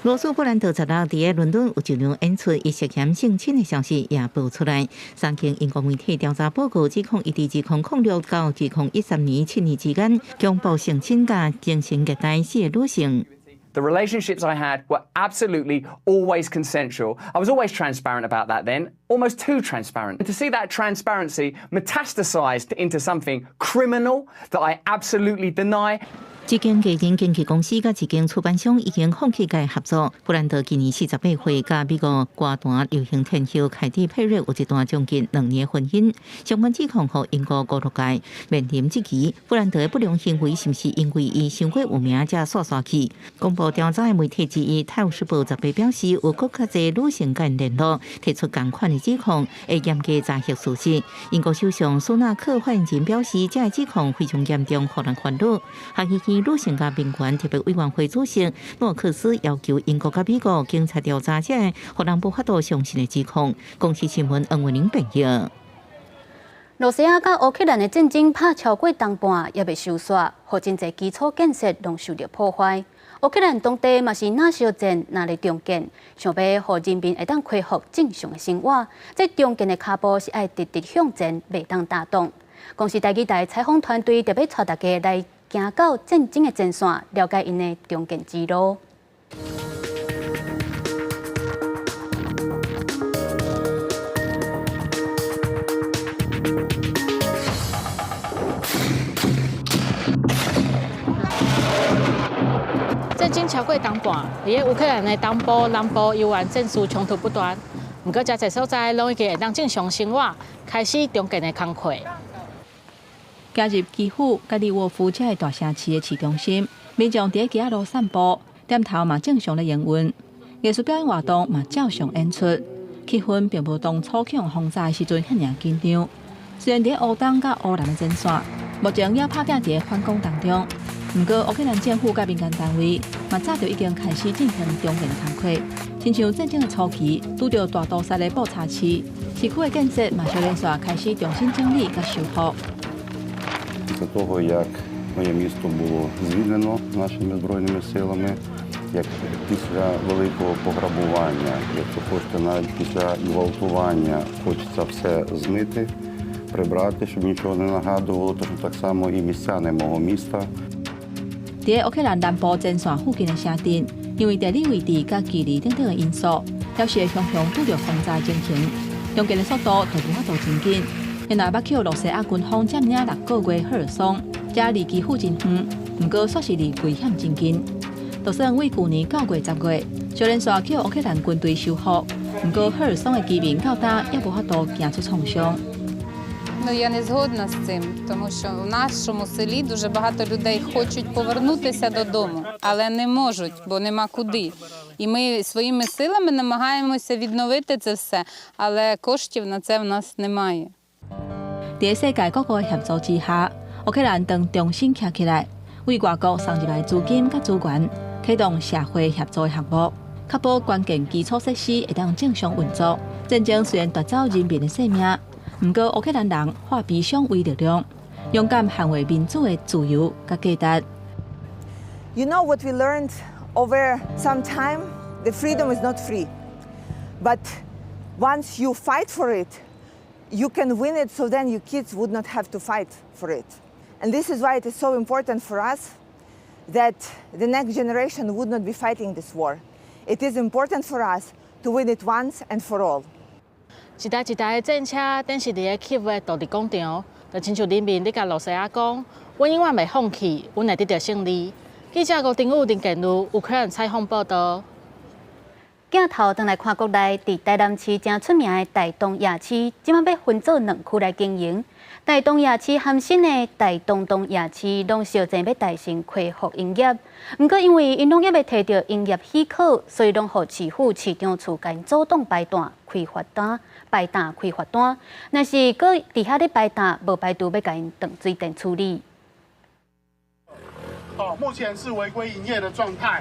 羅素布蘭德十六佇倫敦有一場演出，伊涉嫌性侵的消息也爆出來。三間英國媒體調查報告指控，伊佇2006到2013年7年之間，強暴性侵佮精神虐待四个女性。 The relationships I had were absolutely always consensual. I was always transparent about that then, almost too transparent. And to see that transparency metastasized into something criminal that I absolutely deny. 這間藝人經紀公司佮一間出版商已經放棄共伊合作。布蘭德今年48歲，佮美國歌壇流行天后凱蒂佩瑞有一段將近2年婚姻。相關指控予英國娛樂界面臨質疑。布蘭德的不良行為是毋是因為伊傷過有名才煞煞去？公布調查的媒體之一《泰晤士報》十八表示，有閣較濟女性共𪜶聯絡，提出仝款的指控，會嚴格查核事實。英國首相蘇納克發言人表示，這个指控非常嚴重，予人煩惱。下議院女性佮民權特別委員會主席諾克斯要求英國佮美國警察調查這個予人無法度相信的指控。公視新聞黃文玲編譯。羅西亞佮烏克蘭的戰爭拍超過冬半，猶未收煞，予真濟基礎建設攏受著破壞。烏克蘭當地嘛是若相戰，若咧重建，想欲予人民會當恢復正常的生活。這重建的跤步是愛直直向前，袂當打擋。公視台語台採訪團隊特別帶大家來行到戰爭的前線，了解𪜶的重建之路。戰爭超過冬半，佇个烏克蘭的東部、南部猶原戰事衝突不斷。毋過，遮濟所在攏已經會當正常生活，開始重建的工課。行入基輔、佮利沃夫這个大城市的市中心，民眾佇咧街仔路散步，店頭嘛正常咧營運，藝術表演活動嘛照常演出，氣氛並無當初去予轟炸的時陣遐爾緊張。雖然佇咧烏東佮烏南的前線，目前猶拍拚佇咧反攻當中。毋過，烏克蘭政府佮民間單位嘛早就已經開始進行重建工課，親像戰爭的初期，拄著大屠殺的布查市，市區的建設嘛小連續開始重新整理佮修復。 Після того, як моє місто було звільнено нашими збройними силами, як після великого пограбування, якщо хочете, навіть після ґвалтування хочеться все змити, прибрати, щоб нічого не нагадувало, точно так само і містяни мого міста. 佇烏克蘭南部前線附近的城鎮，因為地理位置佮距離等等的因素，表示會常常拄著轟炸情形，重建的速度就無法度真緊。然後捌予羅西亞軍方佔領6個月赫爾松，這離基輔真遠，毋過煞是離危險真近。就算為舊年9月10月，小連續予烏克蘭軍隊收復，毋過赫爾松的居民到今猶無法度行出創傷。 Ну, я не згодна з цим, тому що в нашому селі дуже багато людей хочуть повернутися додому, але не можуть, бо нема куди. І ми своїми силами намагаємося відновити це все, але коштів на це в нас немає. 佇世界各國的協助之下，烏克蘭當重新徛起來，為外國送入來資金佮資源，啟動社會協助的項目，確保關鍵基礎設施會當正常運作。戰爭雖然奪走人民的性命，毋過烏克蘭人化悲傷為力量，勇敢捍衛民主的自由佮價值。 You know what we learned over some time? The freedom is not free, but once you fight for it, you can win it. So then your kids would not have to fight for it. And this is why it is so important for us that the next generation would not be fighting this war. It is important for us to win it once and for all. 一台一台的戰車，展示佇个基輔的獨立廣場，就親像人民咧共羅西亞講：阮永遠袂放棄，阮會得著勝利。記者吳定宇、林建如，烏克蘭採訪報導。鏡頭轉來看國內，佇台南市誠出名的大東夜市，這擺欲分做兩區來經營。大東夜市和新的大東東夜市，攏相爭欲大成恢復營業。毋過因為𪜶攏猶未提著營業許可，所以攏予市府市長處共𪜶阻擋排檔開罰單，排檔開罰單。若是閣佇遐咧排檔，無排除欲共𪜶斷水電處理。哦，目前是違規營業的狀態，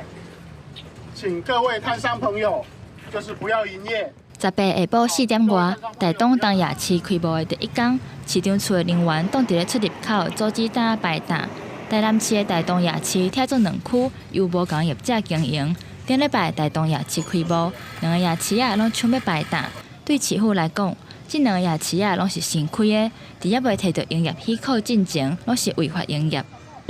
請各位攤商朋友，就是不要營業。 18下晡4點外，大東東夜市開幕的第一工，市長處的人員擋佇咧出入口阻止檔仔排檔。台南市的大東夜市拆做兩區，由無仝業者經營。頂禮拜大東夜市開幕，兩個夜市仔攏搶欲排檔。對市府來講，這兩個夜市仔攏是新開的，佇猶未提著營業許可進前，攏是違法營業。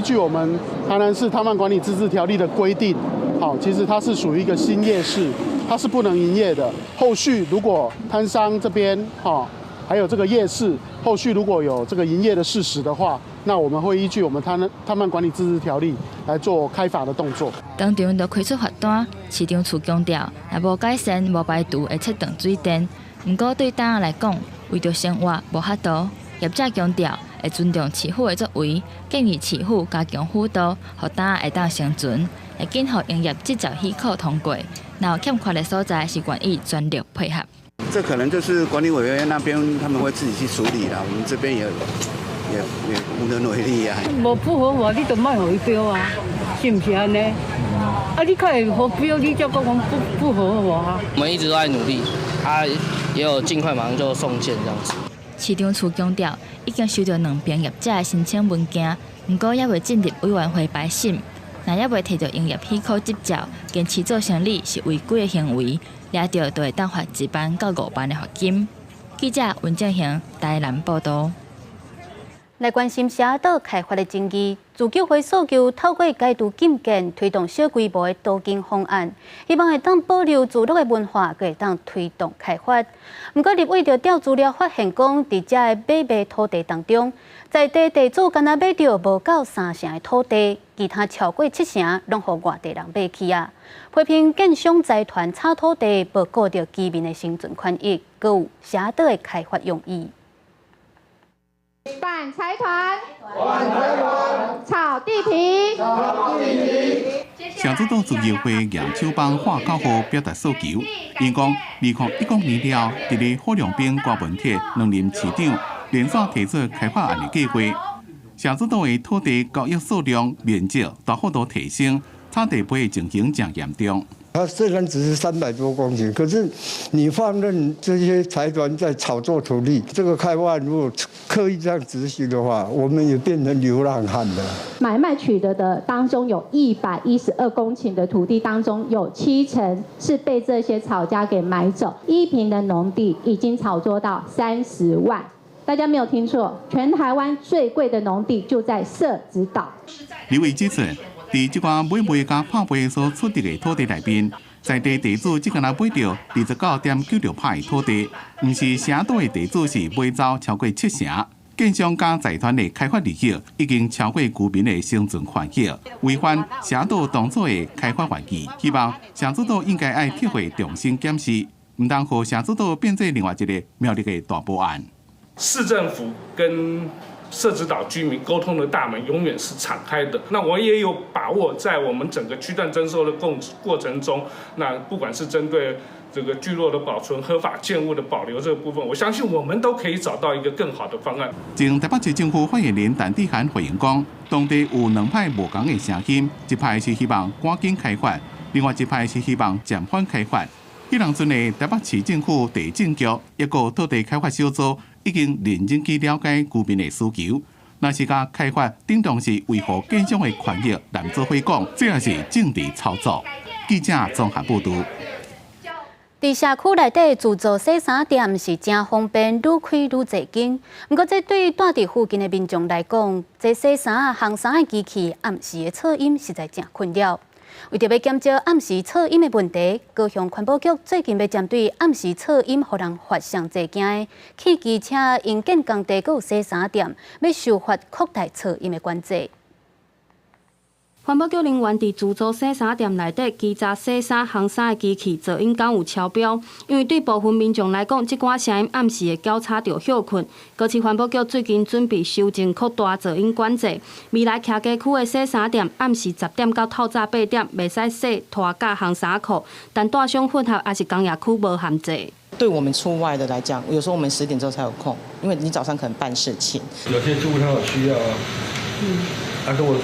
據我們台南市攤販管理自治條例的規定，好，其實它是屬於一個新夜市。它是不能營業的。後續如果攤商這邊哈，還有這個夜市，後續如果有這個營業的事實的話，那我們會依據我們攤販管理自治條例來做開罰的動作。當場就開出罰單，市長處強調，若無改善、無排除會切斷水電。毋過對檔仔來講，為著生活無法度，業者強調會尊重市府的作為，建議市府加強輔導，予檔仔會當生存，會緊予營業執照許可通過。若有欠缺的所在，是願意全力配合。這可能就是管理委員會那邊他們會自己去處理啦，我們這邊也也無能為力啊。無不合法，你就莫予伊標啊，是毋是按呢？啊，你較會予標，你才閣講不合法。我們一直都在努力，啊，也有盡快馬上就送件這樣子。市長處強調，已經收到兩邊業者的申請文件，毋過猶未進入委員會排審，若猶未提著營業許可執照，堅持做生理是違規的行為，掠著就會當罰1萬到5萬的罰金。記者溫正賢台南報道。來關心社島開發的爭議，自救會訴求透過解除禁建，推動小規模的都更方案，希望會當保留聚落的文化，閣會當推動開發。毋過立委就調資料發現，講佇遮个買賣土地當中，在地地主干焦買著無夠三成的土地，其他超過七成攏予外地人買去啊！批評建商財團炒土地，無顧著居民的生存權益，閣有社島的開發用意。反財團，反財團，炒地皮，炒地皮。社子島自救會揚手幫喊口號表達訴求，𪜶講2010年了，佇咧火龍兵郭文鐵兩任市長連續提出開發案的計劃，社子島的土地交易數量、面積大幅度提升，炒地皮的情形誠嚴重。它雖然只是300多公頃，可是你放任這些財團在炒作土地，這個開發如果刻意這樣執行的話，我們也變成流浪漢了。買賣取得的當中有112公頃的土地，當中有七成是被這些炒家給買走。一坪的農地已經炒作到30萬，大家沒有聽錯，全台灣最貴的農地就在社子島。立委指出，佇這寡買賣佮拍賣所取得的土地內面，在地地主只干焦買著29.96%的土地，毋是社島的地主是買走超過七成。建商佮財團的開發利益已經超過居民的生存權益，違反社島當初的開發原意。希望社子島應該愛撤回重新檢視，毋通予社子島變做另外一个苗栗的大埔案。市政府跟社子島居民溝通的大門永遠是敞開的。那我也有把握，在我們整個區段徵收的過程中，那不管是針對這個聚落的保存、合法建物的保留這個部分，我相信我們都可以找到一個更好的方案。前台北市政府發言人陳智菡回應講，當地有兩派無仝的聲音，一派是希望趕緊開發，另外一派是希望暫緩開發。彼當陣的台北市政府地政局抑閣土地開發小組已經認真去了解居民的需求，若是共開發等同是維護建商的權益來做伙講，這也是政治操作。記者綜合報導。佇社區內底自助洗衫店是誠方便，愈開愈濟間。毋過，這對蹛佇附近的民眾來講，這洗衫烘衫的機器暗時的噪音實在誠困擾。為著欲減少暗時噪音的問題，高雄環保局最近欲針對暗時噪音予人發上濟驚的汽機車營建工地閣有洗衫店，欲修法擴大噪音的管制。環保局人員佇自助洗衫店內底稽查洗衫烘衫的機器噪音敢有超標，因為對部分民眾來講，這寡聲音暗時會攪吵著歇睏。高市環保局最近準備修正擴大噪音管制，未來徛家區的洗衫店暗時10點到透早8點，袂使洗拖佮烘衫褲，但大商混合抑是工業區無限制。對我們出外的來講，有時候我們10點之後才有空，因為你早上可能辦事情。有些住戶他有需要啊，啊跟我。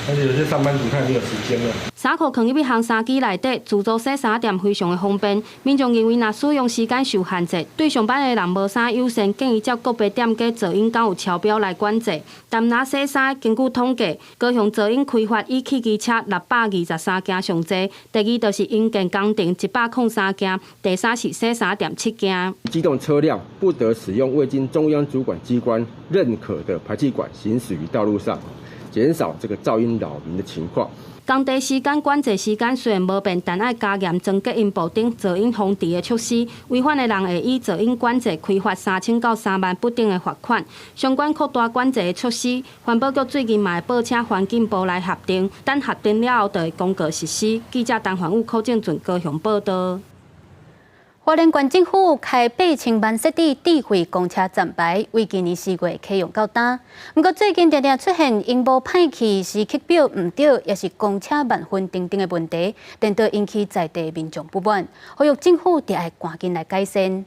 而且有些上班族他也沒有時間了。衫褲囥入去烘衫機內底，自助洗衫店非常的方便。民眾認為，若使用時間受限制，對上班的人無啥友善，建議照個別店家噪音敢有超標來管制。但若洗衫根據統計，高雄噪音開發以汽機車623件上濟，第二就是營建工程103件，第三是洗衫店7件。機動車輛不得使用未經中央主管機關認可的排氣管行駛於道路上。減少這個噪音擾民的情況。工地時間管制時間雖然無變，但愛加嚴裝隔音布等噪音防治的措施。違反的人會以噪音管制開罰3000到3萬不等的罰款。相關擴大管制的措施，環保局最近嘛會報請環境部來核定，等核定了後就會公告實施。記者陳環宇、柯正俊高雄報道。花蓮縣政府開8000萬設置智慧公車站牌，為今年4月啟用到今。毋過最近定定出現螢幕歹去、時刻表毋對，抑是公車慢分等等的問題，顛倒引起在地民眾不滿，呼籲政府著愛趕緊來改善。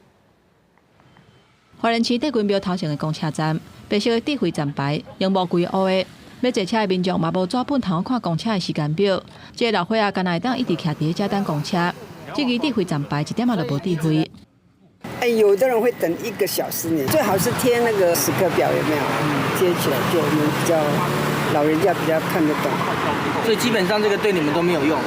花蓮市帝君廟頭前的公車站，白色的智慧站牌，螢幕規烏的。欲坐車的民眾嘛無紙本通看公車的時間表。這个老歲仔敢若會當一直徛佇遮等公車。這支智慧站牌一點仔都無智慧。哎，有的人會等一個小時呢，最好是貼那個時刻表，有沒有？貼起來就我們比較老人家比較看得懂。所以基本上這個對你們都沒有用。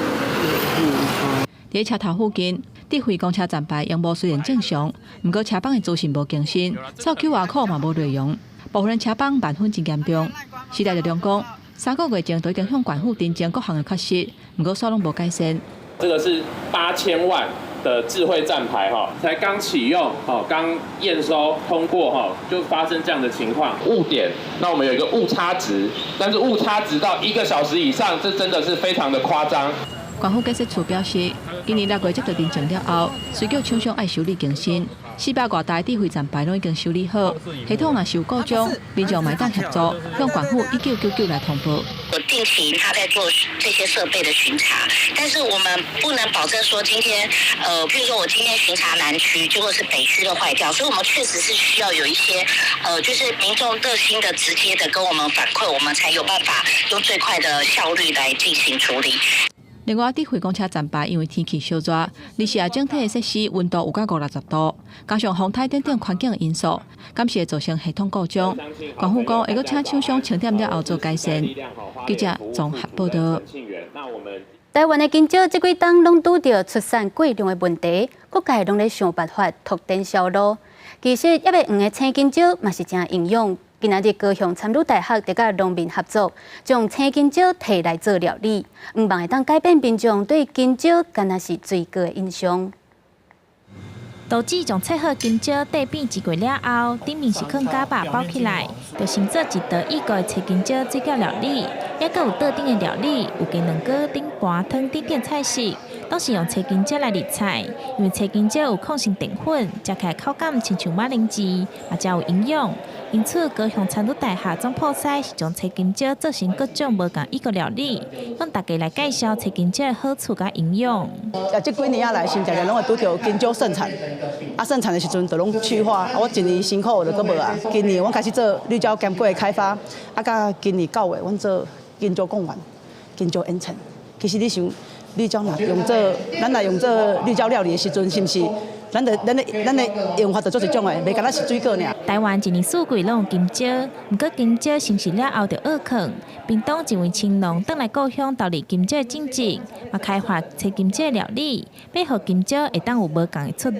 佇車頭附近，智慧公車站牌螢幕雖然正常，毋過車幫的資訊無更新，掃 QR code 嘛無內容，部分車幫慢分真嚴重。時代力量講，3個月前就已經向縣府陳情各項的缺失，毋過煞攏無改善。這個是8000萬的智慧站牌哈，才剛啟用，哈，剛驗收通過哈，就發生這樣的情況。誤點，那我們有一個誤差值，但是誤差值到1個小時以上，這真的是非常的誇張。縣府建設處表示，今年6月接到陳情了後，隨叫廠商愛修理更新，400外台智慧站牌攏已經修理好，系統若是有故障，民眾嘛會當協助向縣府1999來通報。有定期他在做這些設備的巡查，但是我們不能保證說今天，譬如說我今天巡查南區，結果是北區的壞掉，所以我們確實是需要有一些，就是民眾熱心的、直接的跟我們反饋，我們才有辦法用最快的效率來進行處理。另外，智慧公車站牌因為天氣燒熱，而且整體的設施溫度有到50-60度，加上風颱等等環境因素，敢是會造成系統故障。縣府講會閣請廠商清點了後做改善。記者綜合報道。台灣的香蕉這幾冬攏拄著出產過量的問題，各界攏咧想辦法拓展銷路。其實，猶未黃的青香蕉嘛是誠營養。今仔日高雄參女大學佇佮農民合作，將青香蕉提來做料理，向望會當改變民眾對香蕉敢若是水果的印象。桃子將切好香蕉塊變一過了後，頂面是囥膠肉包起來，就成做一道異國的青香蕉水餃料理。猶閣有桌頂的料理，有雞卵糕、頂盤湯等等菜式，攏是用青香蕉來入菜。因為青香蕉有抗性澱粉，食起來口感親像馬鈴薯，嘛誠有營養。因此，高雄參女大學總鋪師是將青香蕉做成各種無仝異國料理，向大家來介紹青香蕉的好處佮營養。啊，這幾年仔來，先常常攏會拄著香蕉盛產，啊，盛產的時陣就攏去化，我一年辛苦就閣無啊。今年阮開始做綠蕉堅果的開發，啊，到今年9月，阮做香蕉貢丸、香蕉煙腸。其實你想，綠蕉若用做，咱若用做綠蕉料理的時陣，是毋是？咱的用法就做一種的，袂敢若是水果爾。台灣一年四季攏有香蕉，毋過香蕉成熟了後就僫囥。屏東一位青農轉來故鄉投入香蕉種植，嘛開發青香蕉料理，欲予香蕉會當有無仝的出路。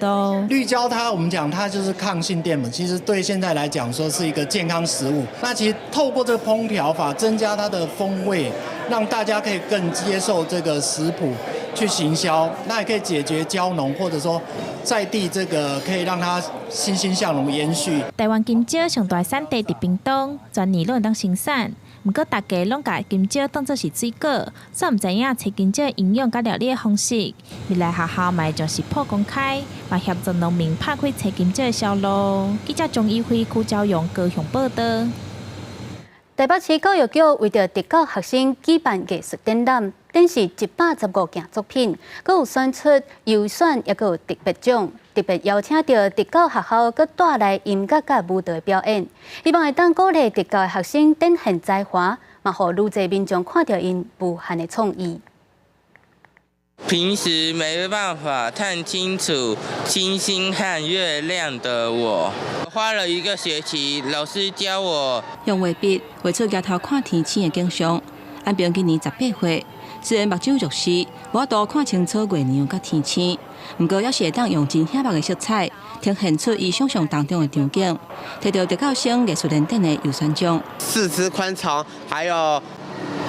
綠蕉它，我們講它就是抗性澱粉，其實對現在來講說是一個健康食物。那其實透過這個烹調法，增加它的風味，讓大家可以更接受這個食譜去行銷，那也可以解決蕉農或者說在地這個可以讓它欣欣向榮延續。台灣香蕉上大產地佇屏東，全年攏會當生產。毋過大家攏共香蕉當做是水果，煞毋知影青香蕉營養佮料理的方式。未來學校嘛會將食譜公開，嘛協助農民拍開青香蕉的銷路。記者鍾一輝、柯昭勇高雄報道。台北市教育局為著特教學生舉辦藝術展覽，展示115件作品，閣有選出優選，猶閣有特別獎，特別邀請著特教學校，閣帶來音樂佮舞蹈的表演，希望會當鼓勵特教的學生展現才華，嘛予愈濟民眾看著𪜶無限的創意。平時沒辦法看清楚星星和月亮的我，花了一個學期，老師教我用畫筆畫出舉頭看天星的景象。安平今年18歲，雖然目睭弱視，無法度看清楚月娘佮天星，毋過猶是會當用真顯目的色彩，呈現出伊想象當中的場景，摕著特教生藝術聯展的優選獎。四肢昆蟲，還有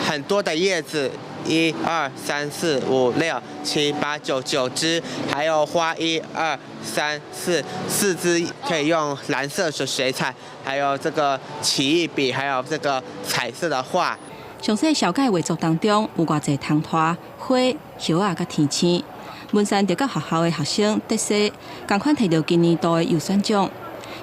很多的葉子。一二三四五六七八九九枝，還有花一二三四四枝，可以用藍色的水彩，還有這個奇異筆，還有這個彩色的畫。詳細小解畫作當中有偌濟窗台、花、葉仔佮天星。文山特教學校的學生德西，仝款摕著今年度的優選獎。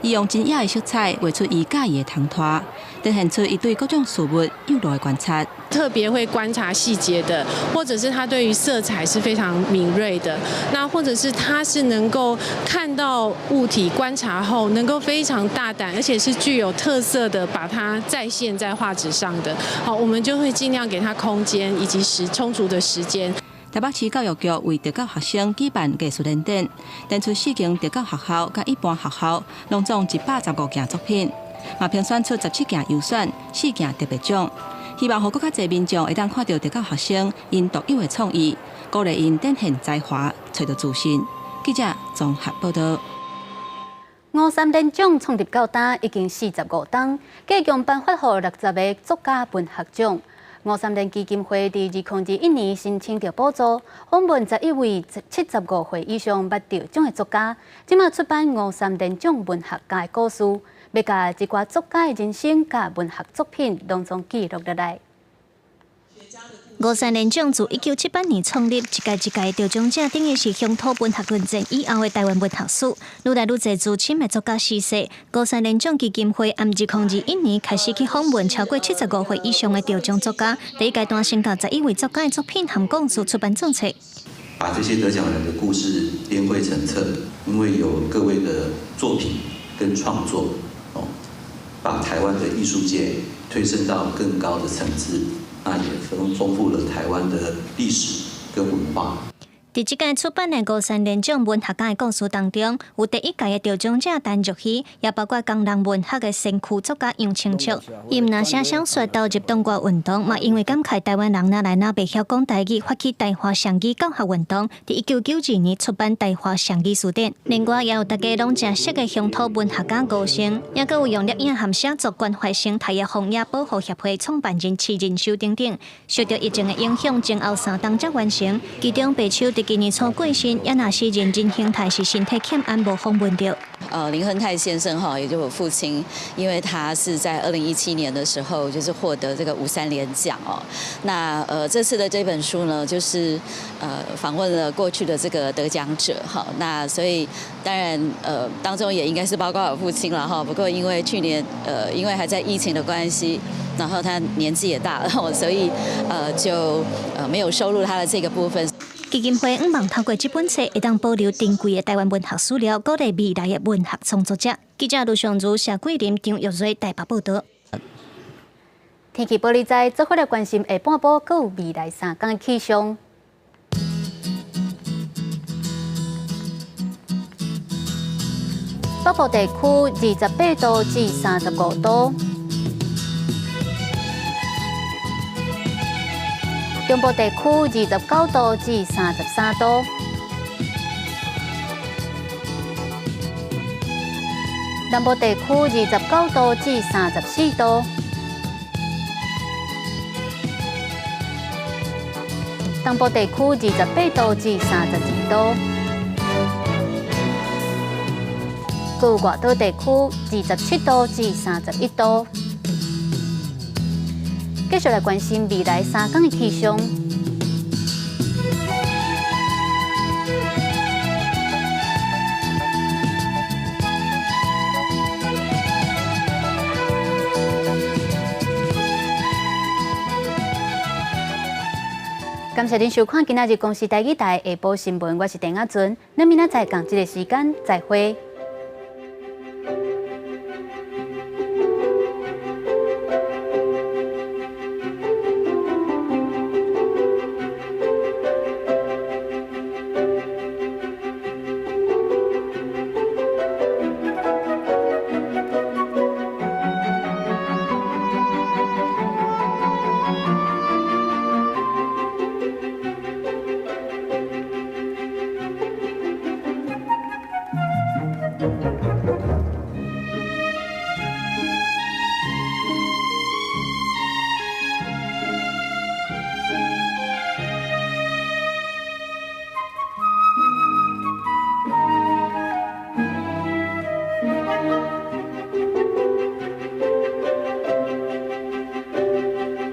伊用真野的色彩畫出伊佮意的窗台，展現出伊對各種事物幼路的觀察。特別會觀察細節的，或者是他對於色彩是非常敏銳的，那或者是他是能夠看到物體觀察後，能夠非常大膽，而且是具有特色的，把它再現在畫紙上的。好，我們就會盡量給他空間以及充足的時間。台北市教育局為特教學生舉辦藝術聯展，展出四間特教學校佮一般學校，攏總115件作品，嘛評選出17件優選、4件特別獎，希望予閣較濟民眾會當看著特教學生𪜶獨有的創意，鼓勵𪜶展現才華，揣著自信。記者綜合報導。吳三連獎創立到今已經45冬，計共頒發予60个作家文學獎。吳三連基金會佇2021年申請著補助，訪問11位75歲以上捌得獎的作家，這馬出版吳三連獎文學家的故事，欲共這寡作家的人生佮文學作品攏總記錄落來。吳三連獎自1978年創立，一屆一屆得獎者等於是鄉土文學論戰以後的台灣文學史，愈來愈濟資深的作家逝世。吳三連獎基金會按2021年開始去訪問超過75歲以上的得獎作家，第一階段先共11位作家的作品含故事出版總冊。把這些得獎人的故事編繪成冊，因為有各位的作品跟創作，把台灣的藝術界推升到更高的層次。那也豐富了台灣的歷史跟文化。佇這屆出版的吳三連獎文學家的故事當中，有第一屆的得獎者陳玉希，也包括工人文學的先驅作家楊清卓。伊毋但寫小說投入黨外運動，嘛因為感慨台灣人哪來哪袂曉講台語，發起台華雙語教學運動。佇1992年出版《台華雙語辭典》。另外，也有大家攏誠熟的鄉土文學家吳勝，也閣有用攝影和寫作關懷生態的荒野保護協會創辦人徐仁修等等。受著疫情的影響，前後3冬才完成。其中白秋佇今年初過身，也若是林亨泰是身體欠安無訪問著。林亨泰先生哈，也就是我父親，因為他是在2017年的時候，就是獲得這個吳三連獎哦。那這次的這本書呢，就是訪問了過去的這個得獎者哈。那所以當然當中也應該是包括我父親了哈。不過因為去年因為還在疫情的關係，然後他年紀也大了，所以就沒有收錄他的這個部分。基金會向望透過這本冊，會當保留珍貴的台灣文學資料，鼓勵未來的文學創作者。記者盧尚如、謝桂林、張玉瑞台北報導。天氣報你知，做伙來關心下半晡閣有未來3天的氣象。北部地區28度至35度。中部地區29度至33度，南部地區29度至34度，東部地區28度至32度，閣有外島地區27度至31度。繼續來關心未來3天的氣象。感謝您收看今仔日公視台語台下晡新聞，我是鄭亞尊，咱明仔載仝這个時間再會。